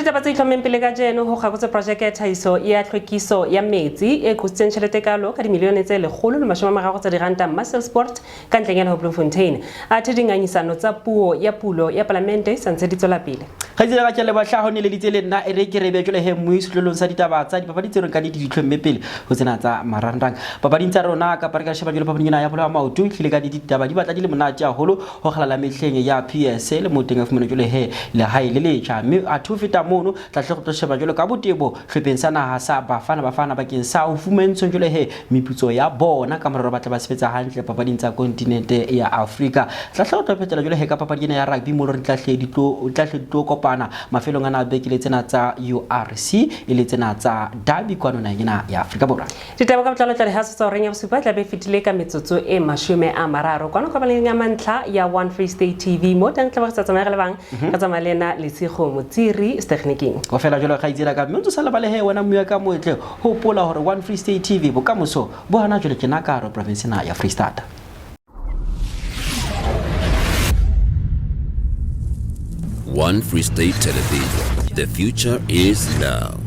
ditaba tse itlhommeng pele kajeno ho kgakotse projeke ya tlhahiso ya tlhwekiso ya metsi e qositseng tjhelete kalo ka dimilione tse 130 tsa diranta Maselspoort ka ntleng ya ho Bloemfontein. Athe dingangisano tsa puo ya pulo ya palamente sa ntse di tswela pele. Kgaitsedi ka tjele bahla ho neleditse le nna e re ke re be jwale he mmui setlolong sa ditaba tsa dipapadi tse reng ka nnete di tlhomme pele ho tsena tsa marangrang papading tsa rona kapa re ka sheba jwale papading ena ya bolo ya maoto ehlile ka nnete ditaba di batla di le monate haholo ho kgalala mehleng ya PS le mo teng a fumane jwale he lehae le letjha mme athe ho feta mono tlahle go tlo sheba jwale ka botebo hlopheng sa naha sa Bafana Bafana bakeng sa ho fumantshweng jwale he meputso ya bona ka morero batla ba sebetsa hantle papading tsa kontinente ya Afrika. Tlahle go tlo phetela jwale he ka papadi ena ya rugby mo re tlahle di tlo tlahle di tlo kopana mafelong ana a beke le tsena tsa URC e le tsena tsa derby kwano naheng ena ya Afrika Borwa. Ditaba ka botlalo tla dihaso tsa horeng ya bosupa tla be fetile ka metsotso e 30 kwano kwa baleng ya mantlha ya One Free State TV mo teng tla ba re tsa tsamaya re le bang re tsamaya le ena Lesego Motsiri stegniking. Go fela jalo kgaitsedi ka mme o ntse o sa lebale he wena mmuya ka moetle hopola hore One Free State TV bokamoso bo hana jwale tjena ka hare province ena ya Freistata. One Free State Television. The future is now.